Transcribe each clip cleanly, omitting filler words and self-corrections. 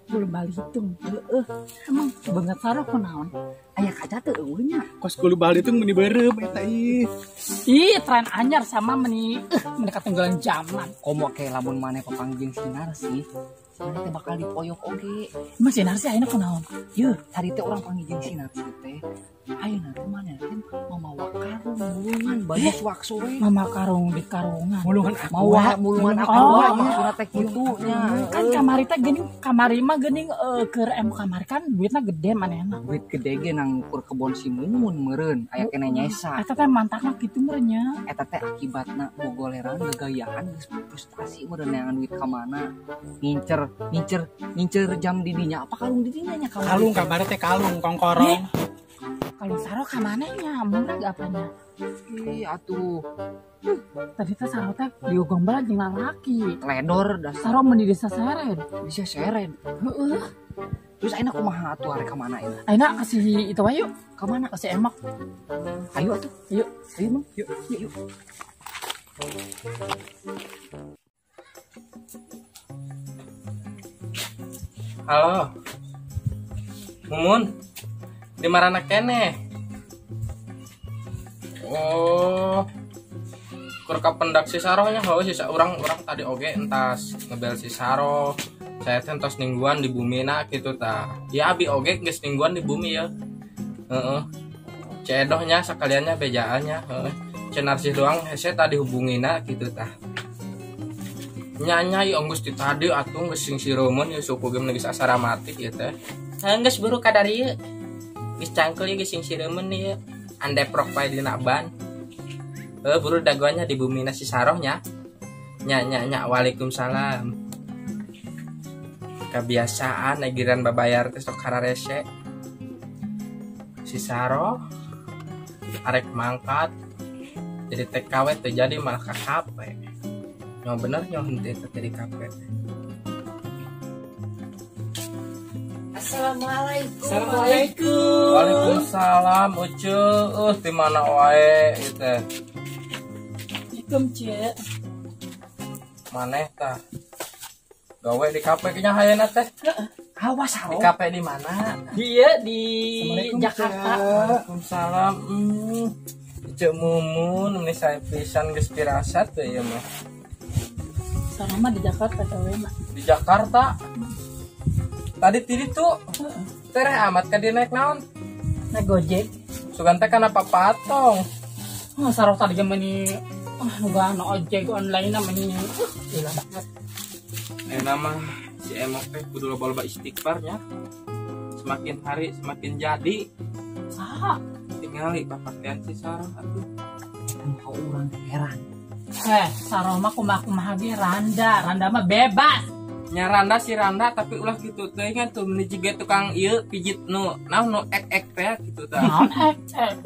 Bulu balitung. Heeh. Emang beungeut Saroh kunaon? Aya kaca teu eueuh nya. Kos kulo balitung meni beureum eta ih. Ih, tren anyar sama meni meni ketinggalan zaman. Komo ke lamun maneh papanggih si Narsi, maneh teh bakal dipoyok oge. Emang si Narsi ayeuna kunaon? Yeuh, tadi teh urang panggih jeung si Narsi teh. Ayeuna teh maneh teh mamawa karung mulungan banyak wakso we. Mama karung di karungan. Mulungan aqua. Mawa mulungan aqua maksudna teh kitu nya. Kan kamari teh geuning kamari mah geuning keur em kamari kan duitna gede manehna. Duit gede ge nang ngukur kebon si Mumun meureun aya keneh nyesa. Eta teh mantakna kitu meureun nya. Eta teh akibatna bogoleran gagayaan geus frustasi meureun neangan duit ka mana. Ngincer ngincer ngincer jam didinya apa kalung didinya nya kamari. Kalung kamari teh kalung kongkorong. Kalau Saroh ka mana nya? Murah gak apanya? Ih atuh. Tadi teh Saroh teh digombal jeung lalaki. Teledor dah. Saroh mun di desa seret. Bisa seret. Heeh. Terus ayeuna kumaha atuh arek ka mana ayeuna? Ayeuna kasih itu wae yuk. Ka mana? Kasih emok. Ayo atuh. Yuk. Ayo Mang. Yuk. Yuk. Halo. Mumun. Di marana keneh? Oh. Kur kapendak si Sarohnya heuh si urang tadi oge entas ngebel si Saroh. Saya teh entos ningguan di bumina kitu tah. Ya abi oge geus ningguan di bumi ya. Heeh. Cedohnya sakaliannya bejaannya heeh. Cenarsih doang hese tadi hubungina kitu tah. Nyanya ieu geus ti tadi atuh geus sing sireumon ieu suku ge geus asara mati ieu teh. Geus buru kadar ieu. Geus cangkel ieu geus sing sireumon ieu. Andeprok pae dina ban. Buru dagoannya di bumina si Sarohnya. Nya nya nya waalaikumsalam. Kebiasaan giran babayar teh sok kararese. Si Saroh arek mangkat jadi TKW teh jadi malah ka kape. Nyo bener nyo henteu teh jadi kape. Assalamualaikum. Assalamualaikum. Waalaikumsalam Ucu. Di mana wae ieu teh? Assalamualaikum, Cek. Maneh tah? Gawe di kape nya hayana teh. Awas Saroh. Di kape di mana? Dia di Jakarta. Waalaikumsalam. Cek Mumun meni sae pisan geus pirasat teh ieu mah. Saroh mah di Jakarta gawe mah. Di Jakarta. Tadi tadi tuh tereh amat ka dia naik naon? Naik Gojek. Sugan teh kana papatong. Oh, Saroh tadi meni nu ojek online na meni. Gila banget. Nama si Emok teh kudu loba-loba istighfarnya. Semakin hari semakin jadi. Saha? Tingali bapaktian si Saroh atuh. Engkau urang heran. Saroh mah kumaha-kumaha ge randa, randa mah bebas. Nya randa si randa tapi ulah kitu teuing kan tuh meni jiga tukang ieu pijit nu naon nu ek-ek teh kitu tah. Naon ek-ek?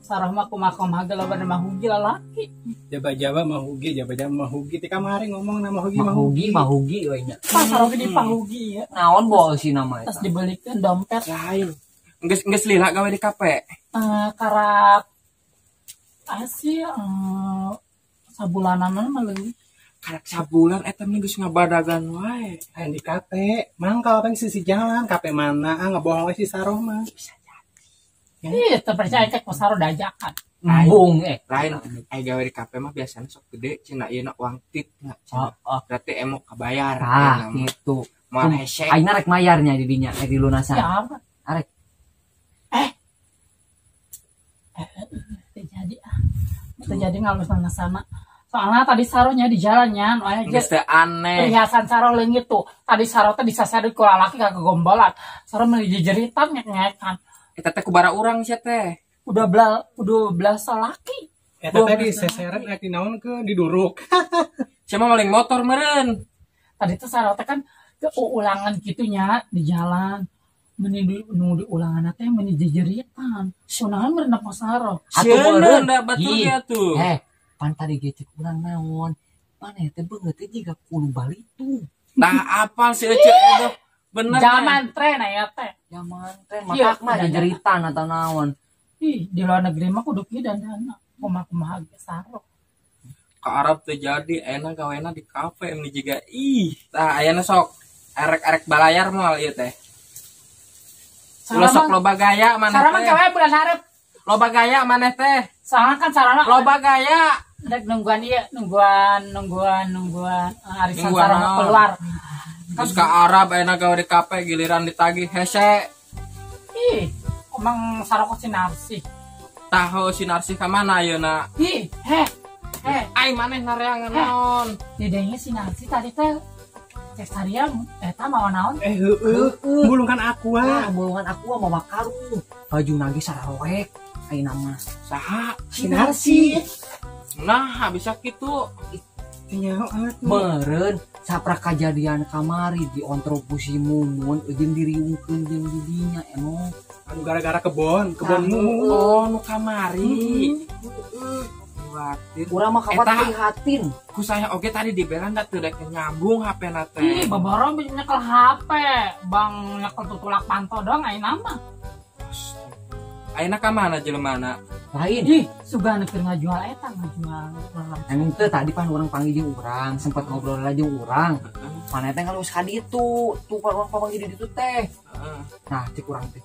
Saroh mah kumaha-kumaha ge loba mahugi lalaki. Jaba-jaba mahugi, jaba-jaba mahugi ti kamari ngomong na mahugi mahugi we nya. Pas Saroh ge dipahugi ya. Naon bawa si nama eta? Terus dibelikeun dompet. Lain. Geus lila gawe di kape. Karak asih sabulanan mah leuwih. Karak sabulan eta mah geus ngabadagan wae. Lain di kape, mangkal teh sisi jalan, kape mana ah ngebohong we si Saroh mah. Bisa jadi. Ih, teu percaya teh ku Saroh dajakan. Embung lain ai gawe di kape mah biasana sok gede cenah ieu na uang tip nya. Oh. Berarti emok kabayar. Ah, gitu. Moal hese. Ayeuna rek mayarnya di dinya rek dilunasan. Ya apa? Arek. Terjadi ah. Terjadi ngalus-lunasan. Soalnya tadi Sarohnya di jalannya, aya geus teh aneh. Perhiasan Saroh leungit tuh. Tadi Saroh teh disasar ku lalaki ka kegombolan. Saroh meuli jejeritan ngek-ngekan. Eta teh kubara urang sia teh. Udah belas salaki. Eta teh diseseret rek dinaon ke diduruk. Sia mah maling motor meureun. Tadi teh Saroh teh kan keulangan kitunya di jalan. Meni nu di ulangan teh meni jejeritan. Sunahan meureun apa Saroh? Atuh meureun da batur ge atuh. Pan tadi ge cek urang naon maneh teh beungeut teh jiga kudu balitung. Tah apal si Ece eta bener. Zaman tren aya teh. Zaman tren matak mah jejeritan atau naon. Ih, di luar negeri mah kudu kieu dandana. Kumaha-kumaha ge Saroh. Ka Arab teh jadi enak gawena di kafe meni jiga ih. Tah ayana sok. Arek-arek balayar moal ieu teh. Ulah sok loba gaya maneh teh. Sarana kawe bulan hareup. Loba gaya maneh teh. Soalnya kan sarana loba gaya. Rek nungguan ieu, nungguan arisan sarana keluar. Terus ke Arab ayeuna gawe di kafe giliran ditagih hese. Ih, emang saroko sinarsih. Tahu sinarsih ka mana ayeuna? Ih, heh. Heh, ai maneh nareangan naon? Dedengnya sinarsih tadi teh cek saria eta mawa naon? Heueuh, mulungan aqua. Mulungan aqua mawa karung. Baju nage sararoek ayeuna mah. Saha? Sinarsih. Nah, bisa kitu. Meureun sapra kajadian kamari di ontropusi Mumun jeung diriungkeun jeung didinya emang anu gara-gara kebon Mumun. Oh, nu kamari. Heeh. Khawatir. Urang mah kapan prihatin. Ku saya oge tadi di Belanda teu dek nyambung HP na teh. Ih, baboro nyekel HP, bang nyekel tutulak panto doang ayeuna mah. Ayeuna ka mana jelemana? Lain. Ih, sugan keur ngajual eta, ngajual. Emang teu tadi pan urang panggil jeung urang, sempat ngobrol lah jeung urang. Mana teh kalau ka ditu, tuh pan urang panggil di ditu teh. Nah, cek urang teh.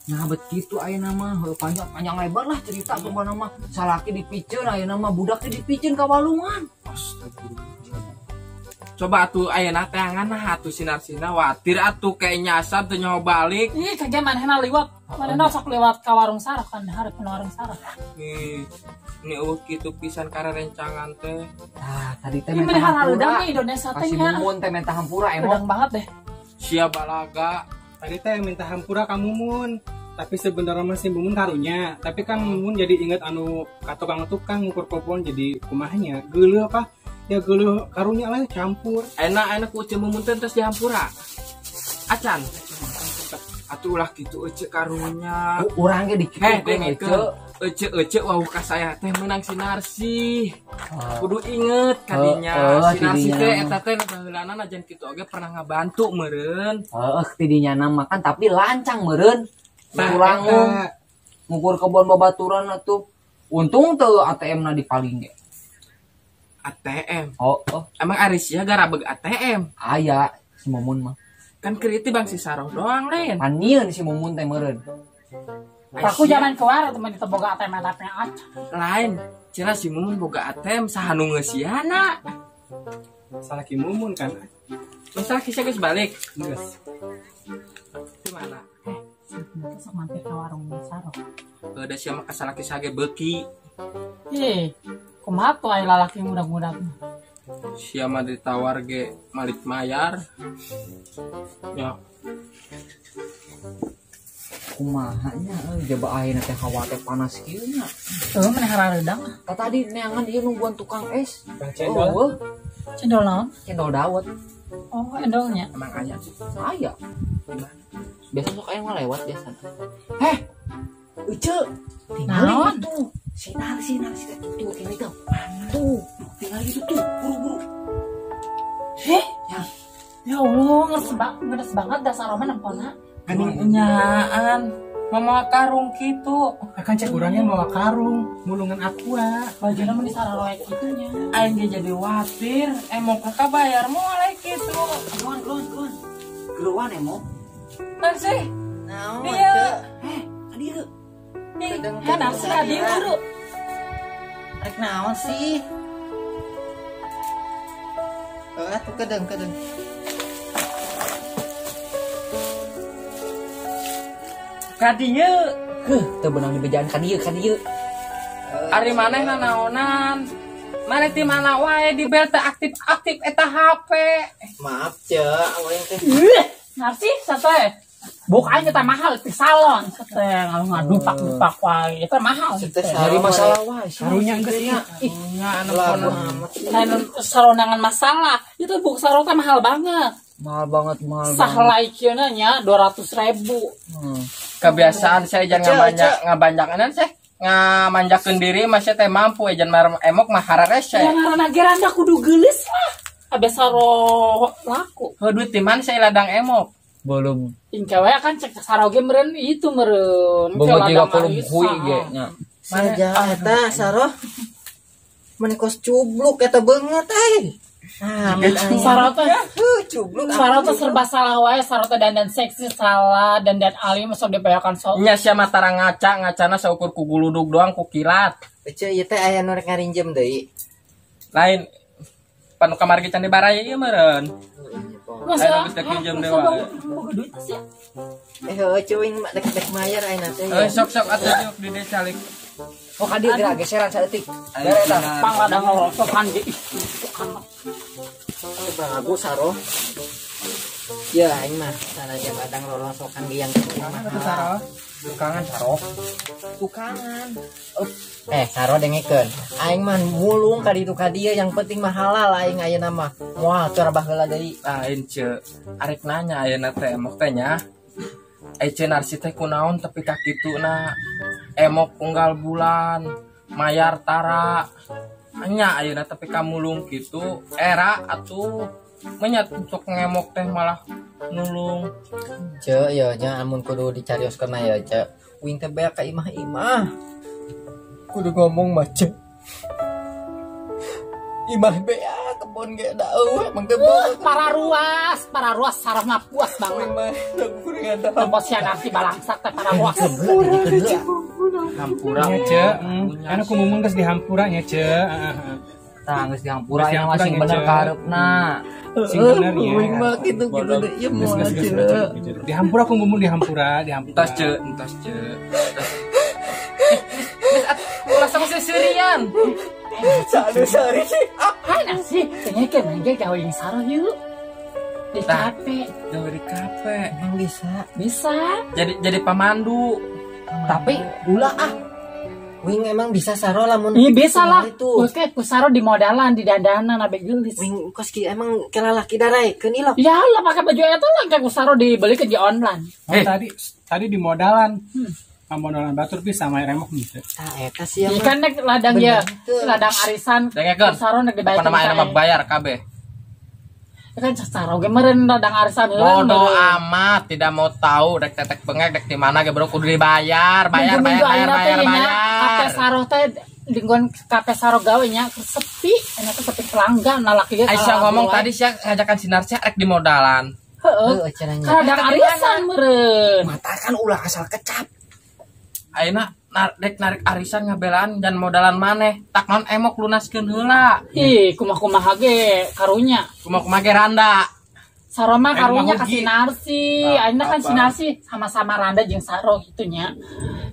Nah, bet kitu ayeuna mah heuh panjang lebar lah cerita kumaha mah. Salaki dipiceun ayeuna mah budak teh dipiceun ka walungan. Astagfirullah. Coba atuh ayeuna teh ngan atuh sinarsina watir atuh kayak nyasar teu nyaho balik. Ih, kagak manehna liwat. Manehna sok lewat ka warung Sarah kan hareupeun warung Sarah. Ih, ini eueuh kitu pisan karerencangan teh. Tah, tadi teh minta hampura. Indonesia teh nya. Si Mumun teh minta hampura emang. Udang banget deh. Sia balaga. Tadi teh minta hampura ka Mumun. Tapi sebenarnya masih Mumun karunya. Tapi kan Mumun jadi inget anu ka tukang-tukang ngukur kobon jadi kumahnya. Geuleuh apa? Ya geuleuh karunya lah campur. Enak ku Ece Mumun teh terus dihampura. Acan. Atuh ulah kitu Ece karunya. Urang ge dikitukeun Ece. Ece wau ka saya teh meunang sinarsih. Kudu inget kadinya sinarsih teh eta teh baheulana najan kitu oge pernah ngabantu meureun. Heeh, tidinya mah kan tapi lancang meureun. Kurang ngukur kebon babaturan atuh. Untung teu ATM-na dipaling ge. ATM. Oh. Emang Arisia garabeg ATM? Aya si Mumun mah. Kan keriti bang si Saroh doang lain. Panieun si Mumun teh meureun. Aku jangan keluar teman itu boga ATM ATM aja. Lain, cenah si Mumun boga ATM saha nu ngeusiana? Salah ki Mumun kan. Masalah kisah geus balik. Geus. Di mana? Sok mampir ke warung Saroh. Ada sia mah kasalah kisah ge beuki. Ih, kumaha tuh aya lalaki muda-muda. Sia mah ditawar ge malik mayar. Ya. Kumaha nya euy jaba ayeuna teh hawa teh panas kieu nya. Heuh maneh harareudang. Tah tadi neangan ieu nungguan tukang es. Cendol. Oh, cendol naon? Cendol dawet. Oh, endolnya. Emang aya. Aya. Biasa sok aya mah lewat biasa. Heh. Ece. Tinggal tuh. Sinar tuh ini tuh. Tuh, tinggal itu tuh, buru-buru. Heh. Ya. Ya Allah, ngeres banget dasar Roman nempona. Geuning enyaan. Mamawa karung kitu. Akan cek urangnya mawa karung, mulungan aqua. Bajuna mah disararoek kitu nya. Aing ge jadi watir, emok ka bayar moal kitu. Keluan. Keluan emok. Naon sih? Naon? Iya. Heh, kadieu. Kan asli kadieu buru. Rek naon sih? Atuh kedeng. Kadieu. Heuh, teu beunang dibejaan kadieu. Ari maneh nanaonan? Maneh ti mana wae di bel teu aktif-aktif eta HP. Maaf, Ceu, aweung teh. Narsi sate. Buk aing eta mahal di salon sate ngadupak-dupak wae. Eta mahal. Dari masalah wae. Karunya geus nya. Ih, nya anu salonangan masalah. Itu buk salon teh mahal banget. Mahal banget. Sahlai kieu nya 200.000. Kebiasaan saya jangan ngabanyakan sih. Ngamanjakeun diri mah sia teh mampu jangan mar emok mah hararese. Ya ngaranna ge randa kudu geulis lah. Abes saro laku. Heuh duit di mana saya ladang emok? Belum. Ingka wae kan cek saro ge meureun itu meureun. Beungeut jiga kulum hui ge nya. Saja eta saro. Meni kos cubluk eta beungeut euy. Saro teh cubluk. Saro teh serba salah wae, Saro teh dandan seksi salah, dandan alim sok dipayakan sok. Nya sia mah tara ngaca, ngacana saukur ku guludug doang ku kilat. Ece ieu teh aya nu rek ngarinjem deui. Lain panu kamar ge can dibaraya ieu meureun. Masa geus dipinjem deui wae. Boga duit sih. Heueuh cuing mah dek mayar ayeuna teh. Sok-sok atuh yuk di desa calik. Oh ka dieu geura geseran saeutik. Bere eta. Pang ladang ngorosokan ge. Bagus Saro. Ya aing mah sanajan ladang lolosokan ge yang Mana tuh Saro? Tukangan Saro. Tukangan. Saro dengekeun. Aing mah mulung ka ditu ka dieu yang penting mah halal aing ayeuna mah. Moal cara baheula deui. Lain ce, arek nanya ayeuna teh emok teh nya. Ece narsi teh kunaon tapi ka kituna emok unggal bulan mayar tara. Nya ayeuna tapi ka mulung kitu era atuh menyat untuk ngemok teh malah nulung. Ce ya nya amun kudu dicarioskeun mah ya ce. Uing teh beak ka imah-imah. Kudu ngomong mah ce. Imah beak kebon ge dauh emang teh para ruas Saro mah puas banget. Tempo sia nanti balangsak teh para ruas. Hampura nya ce. Anu ku Mumun geus dihampura nya ce. Tah geus dihampura nya mah sing bener kahareupna. Sing bener nya. Uing mah kitu-kitu deui ieu moal ce. Dihampura ku Mumun dihampura, dihampura. Entos ce, entos ce. Geus ulah sama seserian. Sanu sari sih. Hai nasi, kayaknya kayak manggil gawe yang Saro yuk. Di kafe. Gawe di kafe. Emang bisa? Bisa. Jadi pamandu. Tapi ulah ah. Wing emang bisa Saro lamun. Iya bisa lah. Oke, ku Saro di modalan, di dandanan abe geulis. Wing kos ki emang kelalaki daraekeun ilok. Ya lah pakai baju eta lah kayak ku Saro dibeli ke di online. Oh, tadi di modalan. Modalan batur bisa mayar emok gitu. Tah eta sih yang kan nek ladang ya, ladang arisan. Saro nek dibayar. Apa nama bayar kabeh? Ya kan Saro ge meureun ladang arisan heula. Bodoh amat, tidak mau tahu rek tetek bengek rek di mana ge bro kudu dibayar, bayar bayar bayar bayar bayar. Kafe Saro teh dinggon kafe Saro gawe nya sepi, enak teh sepi pelanggan lalaki ge. Aisyah ngomong tadi sia ngajakan sinar sia rek di modalan. Heeh. Ladang arisan meureun. Mata kan ulah asal kecap. Ayeuna rek narik arisan ngabelaan dan modalan maneh tak non emok lunaskeun heula. Ih, kumaha-kumaha ge karunya. Kumaha-kumaha ge randa. Saro mah karunya ka si Narsi. Ayeuna kan si Narsi sama-sama randa jeung Saro kitu nya.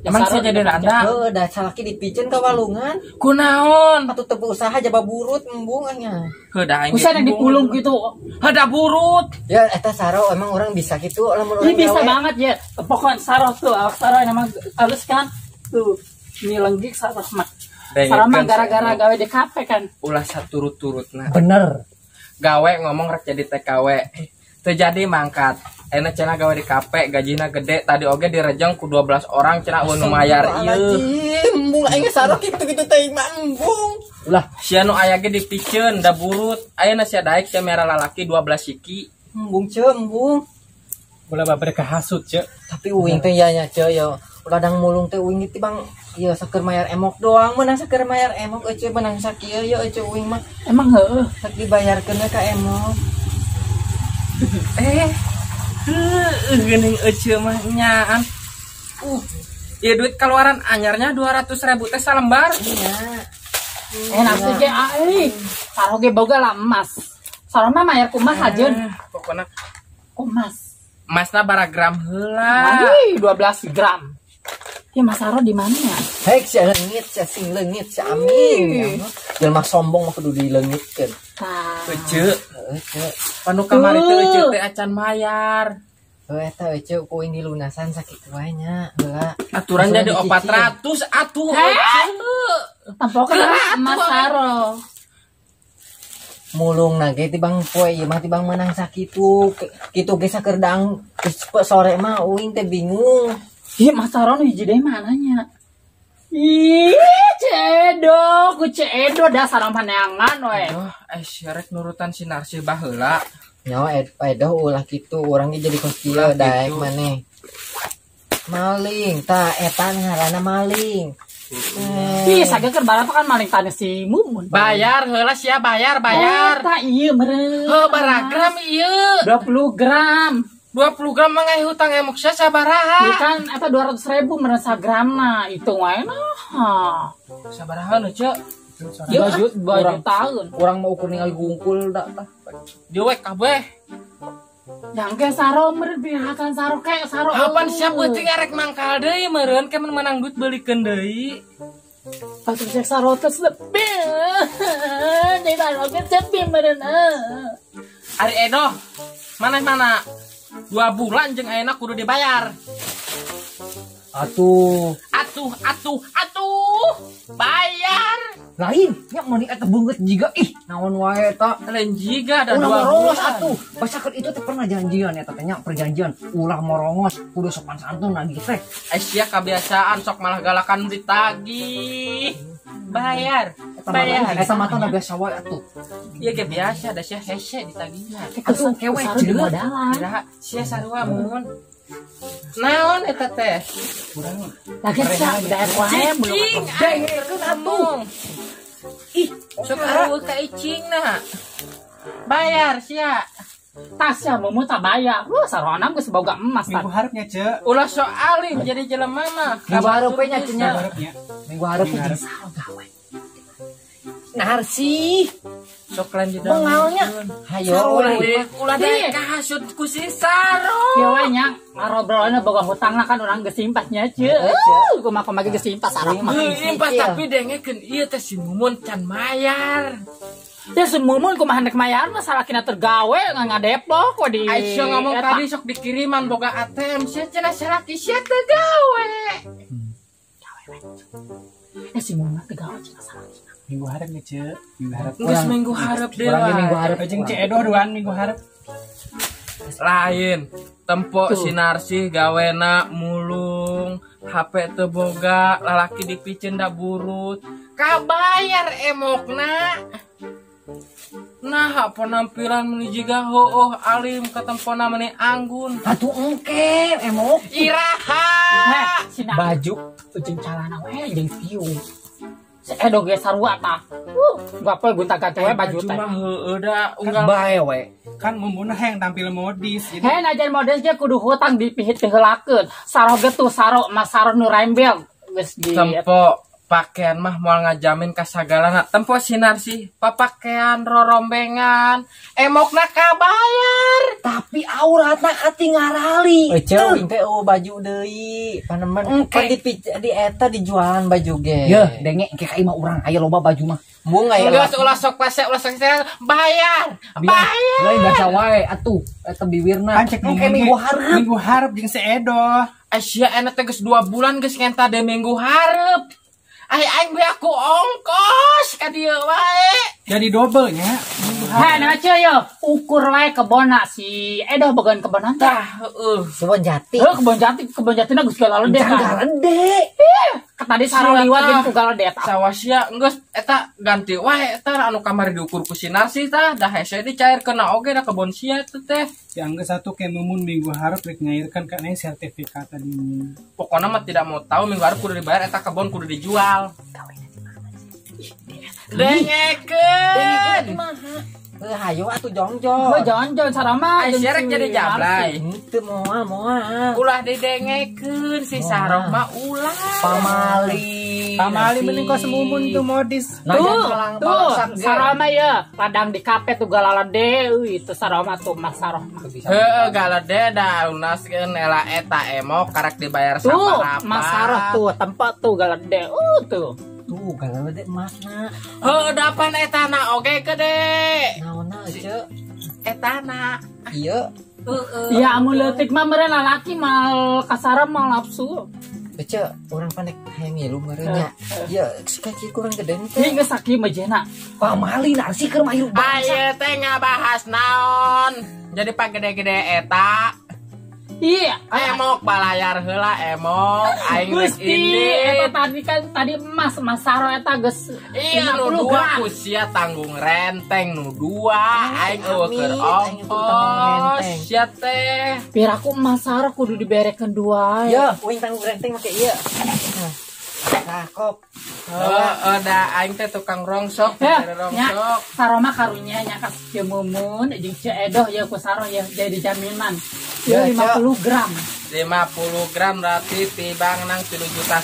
Emang sih jadi randa? Heuh, da salaki dipiceun ka walungan. Kunaon? Atuh teu usaha jaba burut embung nya. Heuh da aing. Usaha yang dipulung gitu. Heuh da burut. Ya eta Saro emang orang bisa kitu lamun urang. Ini bisa banget ya. Pokoknya Saro tuh, awak Saro emang halus kan. Tuh, ini lenggik Saro mah. Saro mah gara-gara gawe di kafe kan. Ulah saturut-turutna. Bener. Gawe ngomong rek jadi TKW. Terjadi mangkat. Enak cenah gawe di kafe, gajina gede. Tadi oge direjeng ku 12 orang cenah eueuh nu mayar ieu. Embung aing Saro kitu-kitu teh mah embung. Ulah sia nu aya ge dipiceun da burut. Ayeuna sia daek sia merah lalaki 12 siki. Embung ce embung. Ulah babar kahasut ce. Tapi uing teh ya nya ce ya. Ladang mulung teh uing teh bang ieu saker mayar emok doang menang saker mayar emok ece menang sakieu ya ece uing mah. Emang heueuh sak dibayarkeun ka emok. Geuning ece mah nyaan. Ieu duit keluaran anyarnya 200.000 teh salembar. Iya. Nasi ge ai. Saro ge boga lah emas. Saro mah mayar kumaha jeung? Pokona emas. Emasna baragram heula. Ih, 12 gram. Ya Mas Saro di mana ya? Hek sia leungit, sia sing leungit, sia amin. Jelema sombong mah kudu dileungitkeun. Tah. Ece, ece. Panu kamari teh ece teh acan mayar. Heuh eta ece ku uing dilunasan sakitu wae nya heula. Aturan jadi 400 atuh ece. Tampokeun Mas Saro. Mulung na ge tibang poe ieu mah tibang menang sakitu. Kitu ge saker dang sore mah uing teh bingung. Ih, Mas Saro nu hiji deui mananya? Ih, Cedo, ku Cedo dasar paneangan we. Aduh, rek nurutan si Narsi baheula. Nyawa edoh ulah kitu, urang ge jadi kos kieu daek maneh. Maling, tah eta ngaranna maling. Ih, sageker barang kan maling tani si Mumun. Bayar heula sia bayar. Eta ieu meureun. Heuh baragram ieu. 20 gram. 20 gram mah ngai hutang emok sia sabaraha? Ieu kan eta 200.000 meureun sagramna, hitung wae nah. Sabaraha nu ceu? 2 jutaan. Urang mau ukur ningali gungkul da tah. Diwek kabeh. Yang ke saro meureun pihakan saro ke saro. Kapan siap euting arek mangkal deui meureun ke menang duit beulikeun deui. Patuh cek saro teh sepi. Jadi saro ge sepi meureun. Ari Edoh, mana? 2 bulan jeung ayeuna kudu dibayar. Atuh. Bayar. Lain, nya mani eta beungeut jiga ih, naon wae eta. Lain jiga da 2 morongos atuh. Basakeun itu teh pernah janjian eta teh nya perjanjian ulah morongos kudu sopan santun lagi teh. Sia kebiasaan sok malah galakan ditagih. Bayar. Bayar. Eta mah teh biasa wae atuh. Ieu ge biasa da sia hese ditagihna. Atuh kewe jeung modalan. Iraha sia sarua mun. Naon eta teh? Lagi sia daek wae belum dengekeun atuh. Ih, sok areueuh ka icingna. Bayar sia. Tasya mumu tak bayar. Wah, sarona geus boga emas Minggu hareup nya, Ceu. Ulah sok alim jadi jelema mah. Minggu hareup nya, Ceu nya. Minggu hareup jeung saro gawe. Narsi sok lain di bengalnya. Hayo ulah daek kahasut ku si Saro. Ieu we nya ngarobrolna boga hutangna kan urang geus simpasnya Ceu. Kumaha-kumaha geus simpas sarok mah. Simpas tapi dengekeun ieu teh si Mumun can mayar. Ya si Mumun kumaha rek mayar mah salakina tergawe ngadeplok we di. Aisyah ngomong tadi sok dikiriman boga ATM sia cenah salaki sia teu gawe. Gawe we. Si Mumun teu gawe cenah salakina. Minggu hareup nya Ceu. Minggu hareup. Geus minggu hareup deui. Urang minggu hareup jeung Ceu Edoh duaan minggu hareup. Lain tempo sinarsih gawena mulung, HP teu boga, lalaki dipiceun da burut. Kabayar emokna. Nah, penampilan meni jiga heueuh alim katempona meni anggun. Atuh engke emok. Iraha. Heh, baju jeung calana we jeung piung. Si Edo ge sarua tah. Gapoe gonta-ganti we baju teh. Mah heueuh da unggal bae we. Kan mumun hayang tampil modis. Heh najan modis ge kudu hutang dipihit heulakeun. Saro ge tuh saro mas saro nu rembel geus di tempo pakaian mah moal ngajamin ka sagalana. Tempo sinar sih papakean rorombengan emokna kabayar. Tapi auratna katingarali. Ceu teh baju deui paneman kan di eta dijualan baju ge. Yeuh denge engke ka imah urang aya loba baju mah. Mung aya. Geus ulah sok pase ulah sok bayar. Bayar. Lain baca wae atuh eta biwirna. Engke minggu hareup. Minggu hareup jeung si Edoh. Sia enak teh geus 2 bulan geus ngenta de minggu hareup. Ai aing beli aku ongkos ka dieu wae. Jadi double nya. Heh, nah ceu yo, ukur wae kebonna si Edoh bogaan kebonan teh. Tah, heueuh. Kebon jati. Heuh, kebon jati, kebon jatina geus galede kan. Galede. Ih, tadi saro liwat jeung ku galede eta. Sawas sia geus eta ganti wae eta anu kamari diukur ku sinar sih tah, dah hese dicairkeun oge da kebon sia teh teh. Yang geus satu ke mumun minggu hareup rek nyairkeun kana sertifikat tadi. Pokona mah tidak mau tahu minggu hareup kudu dibayar eta kebon kudu dijual. Dengekeun. Heuh hayo atuh jongjon. Heuh jongjon sarama. Ai sia rek jadi jablay. Henteu moal moal. Ulah didengekeun si Saroh mah ulah. Pamali. Pamali mending kos mumun tuh modis. Tuh, tuh sarama ya ladang di kape tuh galalade euy itu sarama tuh mas Saroh mah. Heuh galade da lunaskeun ela eta emok karek dibayar sabaraha. Tuh mas Saroh tuh tempat tuh galade tuh. Tuh galade emasna. Heuh dapan etana oge gede. Naonna ceu? Etana. Ieu. Heeh. Ya amun leutik mah meureun lalaki mal kasara mal nafsu. Ceu, urang panek hayang ngilu meureun nya. Ieu kaki kurang gede teh. Ieu geus sakieu mah jena. Pamali narsi keur mah hirup bangsa. Ayeuna teh ngabahas naon? Jadi pagede-gede eta. Iya, emok balayar heula emok aing geus ini. Eta tadi kan tadi emas Mas Saro eta geus. Iya nu dua ku sia tanggung renteng nu dua aing eueuh keur ongkos sia teh. Piraku Mas Saro kudu diberekeun dua. Ya, uing tanggung renteng make ieu. Tah kop. Heeh, da aing teh tukang rongsok, rongsok. Saroma karunya nya ka si Mumun jeung si Edoh ya ku Saroh ya jadi jaminan. Ya 50 gram. 50 gram berarti tibang nang 3,5 juta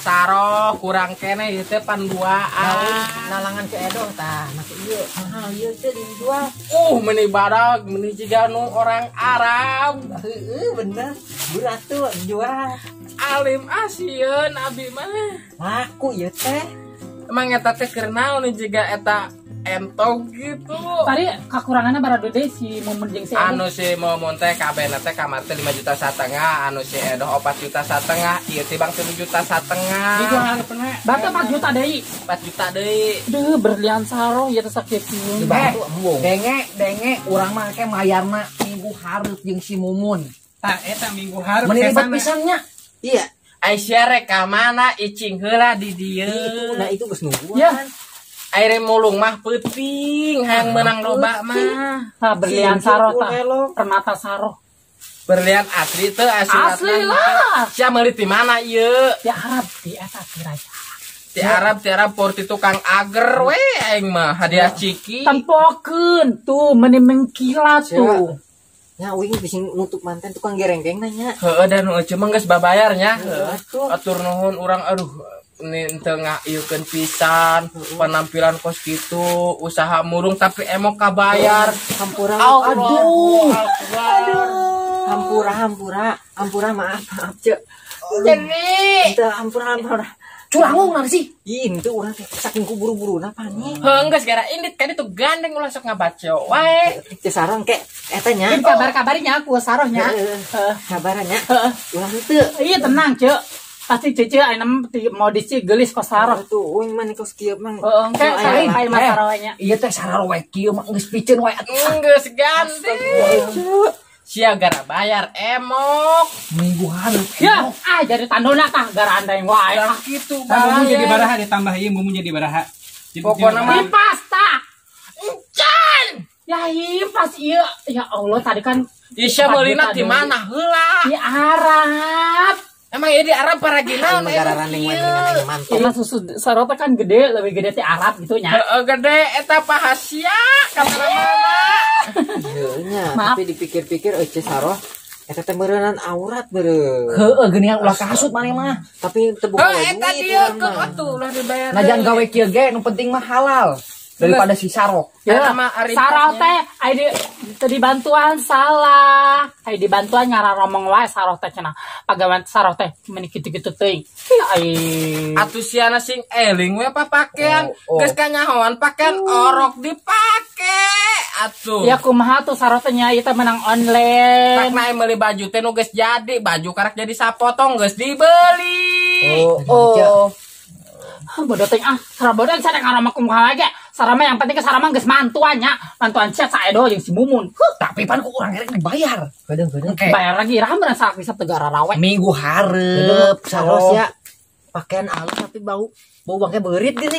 Saroh kurang kene ieu teh pan duaan. Nalangan si Edoh tah make ieu mahal ieu teh dijual. Meni badag meni jiga nu orang Arab. Heeh bener. Berat tuh jual. Alim asieun abi mah. Laku ieu teh. Emang eta teh keur naon jiga eta entog gitu. Tadi kekurangannya barado deui si Mumun jeung si Edoh. Anu si Mumun teh kabehna teh kamar teh 5,5 juta, anu si Edoh 4,5 juta, ieu tibang 3,5 juta. Berarti 4 juta deui. 4 juta deui. Duh, berlian Saroh ieu teh sakit. Denge urang mah ke mayarna minggu hareup jeung si Mumun. Tah eta minggu hareup meni ribet pisan nya. Iya. Aisyah rek ka mana icing heula di dieu. Nah itu geus nungguan. Ya. Aire mulung mah peuting hayang menang loba mah. Tah berlian Saroh tah. Permata Saroh. Berlian asli teu asli. Asli lah. Sia meuli ti mana ieu? Di Arab, di eta ti raja. Di Arab porti tukang ager we aing mah hadiah ciki. Tempokeun tuh meni mengkilat tuh. Nya uing bisa nutup manten tukang gerenggeng nanya. Heeh dan nu ece mah geus babayar nya. Atur nuhun urang aduh ni teu ngaieukeun pisan penampilan kos kitu usaha murung tapi emok kabayar. Hampura. Aduh. Hampura hampura maaf maaf cek. Jadi teu hampura hampura. Curangung sih. Ih, itu urang teh saking ku buru-buruna panik. Heuh geus gara indit ka ditu gandeng ulah sok ngabaco wae. Teu sareng ke eta nya. Kabar-kabarinya aku Saroh nya. Heeh. Kabarannya. Heeh. Ulah henteu. Iya tenang, Cek. Pasti Cece ayeuna mau disi geulis kos Saroh. Tuh, uing mah kos kieu mah. Heeh, engke sareng mah Saroh nya. Ieu teh Saroh wae kieu mah geus piceun wae atuh. Geus gandeng. Sia gara bayar emok minggu hareup. Ya, jadi tandona tah gara andai wae. Lah kitu bae. Mumun jadi baraha ditambah ieu mumun jadi baraha. Pokona mah impas tah. Encan. Ya impas ieu. Ya Allah tadi kan Isya meulina di mana heula? Di Arab. Emang ieu di Arab paragina negara randeng wae mendingan mantap. Emang susu Saroh teh kan gede, lebih gede ti Arab gitu nya. Heeh gede eta pahasia ka mana-mana. Heuh nya, tapi dipikir-pikir eueuh Saroh eta teh meureunnan aurat meureun. Heueuh geuningan ulah kasut maneh mah. Tapi teu boga duit. Eta dieu keun atuh ulah dibayar. Najan gawe kieu ge nu penting mah halal daripada si Saroh. Ya, Saroh teh ai teu dibantuan salah. Ai dibantuan ngararomong wae Saroh teh cenah. Pagawean Saroh teh meni kitu-kitu teuing. Ai atuh siana sing eling we papakean. Geus kanyahoan pakean orok dipake atuh. Ya kumaha tuh Saroh teh nya ieu teh menang online. Tak nae meuli baju teh nu geus jadi, baju karak jadi sapotong geus dibeli. Oh. Bodoh teh ah, Sarah bodoh saya ngarama kumaha ge. Sarah mah yang penting ke Sarah mah geus mantuan nya, mantuan sia saedo jeung si Mumun. Huh, tapi pan ku urang rek dibayar. Kadang-kadang bayar lagi iraha meurang salah bisa tegara rawe. Minggu hareup Saroh sia. Pakaian alus tapi bau bangke beurit gini.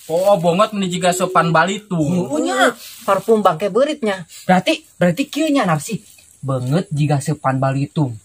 Oh, bongot meni jiga sopan balitung. Punya parfum bangke beuritnya. Berarti kieu nya narsi. Beungeut jiga sopan balitung.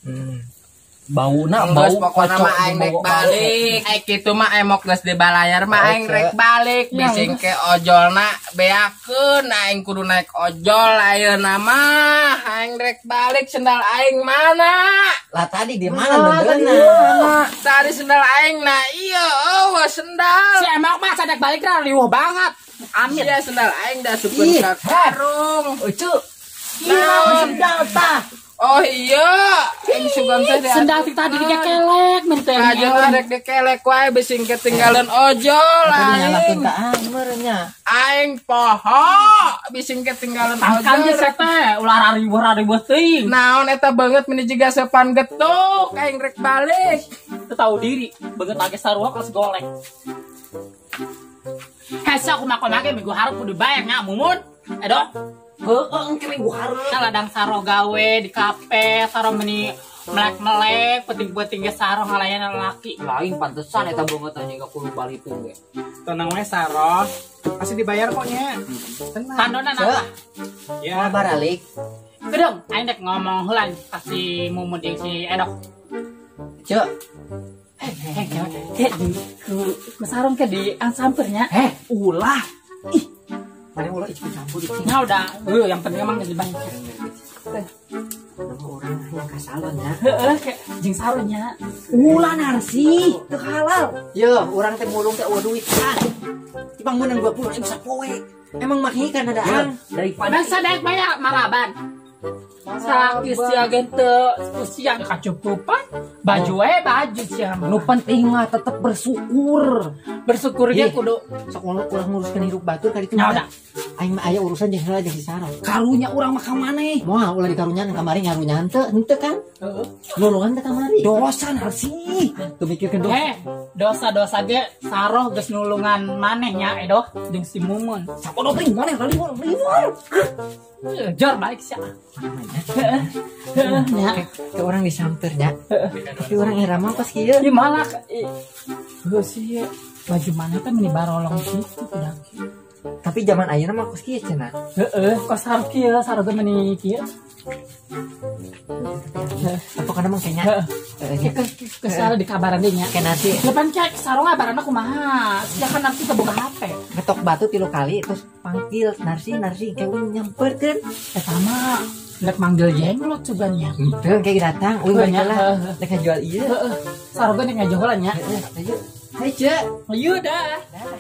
Bauna bau pokona mah aing rek balik. Ai kitu mah emok geus dibalayar mah aing rek balik. Bising ke ojolna beakeun aing kudu naik ojol ayeuna mah. Aing rek balik sendal aing mana? Lah tadi di mana benerna? Tadi sendal aing na ieu eueuh sendal. Si emok mah sadek balik lah riweuh banget. Amin. Iya sendal aing da sukeun ka karung. Euceu. Naon sendal tah? Oh iya, aing sugan teh sendal ti tadi dikekelek men teh. Aja rek dikelek wae bising ketinggalan ojol aing. Aing poho bising ketinggalan ojol. Kan geus teh ulah rariweuh-rariweuh teuing. Naon eta beungeut meni jiga sepan getuk aing rek balik. Teu tahu diri, beungeut lagi sarua kelas golek. Hese aku mah kumaha minggu hareup kudu dibayar nya Mumun. Edoh. Heeh, engke minggu hareup. Ladang Saroh gawe di kafe, Saroh meni melek-melek, penting-penting ge Saroh ngalayan lelaki. Lain pantesan eta beungeut anjing ka kudu balitung ge. Tenang we Saroh, pasti dibayar kok nya. Tenang. Tandona napa? Ya, baralik. Gedeng, aing dek ngomong heula ka si Mumun jeung si Edok. Cek. Kayak di ku sarung ke di ansampernya. Ulah. Ih. Mana ulah ikut campur di sini. Nah udah, yang penting emang geus dibanyak. Orang yang kasalon ya. Heeh, kayak jeung sarungnya. Ulah narsi, teu halal. Yo, urang teh mulung teh eueuh duit kan. Ibang meunang 20.000 sapoe. Emang mahi kan adaan. Daripada Bangsa daek bayar maraban. Sakit sia gente, usia kacukupan, baju we baju sia. Nu penting mah tetep bersyukur. Bersyukur ge kudu sok ulah nguruskeun hirup batur ka ditu. Nya udah. Aing mah aya urusan jeung heula jeung si Saro. Karunya urang mah ka maneh. Moal ulah dikarunyan kamari ngarunyan teu, henteu kan? Heeh. Nulungan teh kamari. Dosa narsi. Tuh mikirkeun dosa. Dosa-dosa ge Saroh geus nulungan maneh nya edoh jeung si Mumun. Sapodo teuing maneh limur limur. Jor balik sia. Nya, ke orang disamper nya. Tapi orang era mah pas kieu. Ieu malah heuh sih baju maneh teh meni barolong kitu kuda. Tapi zaman ayeuna mah kos kieu cenah. Heeh, kos saroh kieu, saroh ge meni kieu. Apa kana mah kayaknya. Ke saroh dikabaran deui nya. Kayak nanti. Lepan kayak saroh ngabaranna kumaha? Sia kan nanti kebuka HP. Ngetok batu 3 kali terus panggil narsi kayak uing nyamperkeun. Eta mah rek manggil jenglot cugan nya. Henteu kayak datang uing balik lah. Rek ngajual ieu. Heeh. Saroh ge rek ngajual nya. Heeh, ayo. Hai, Cek. Ayo dah. Dah.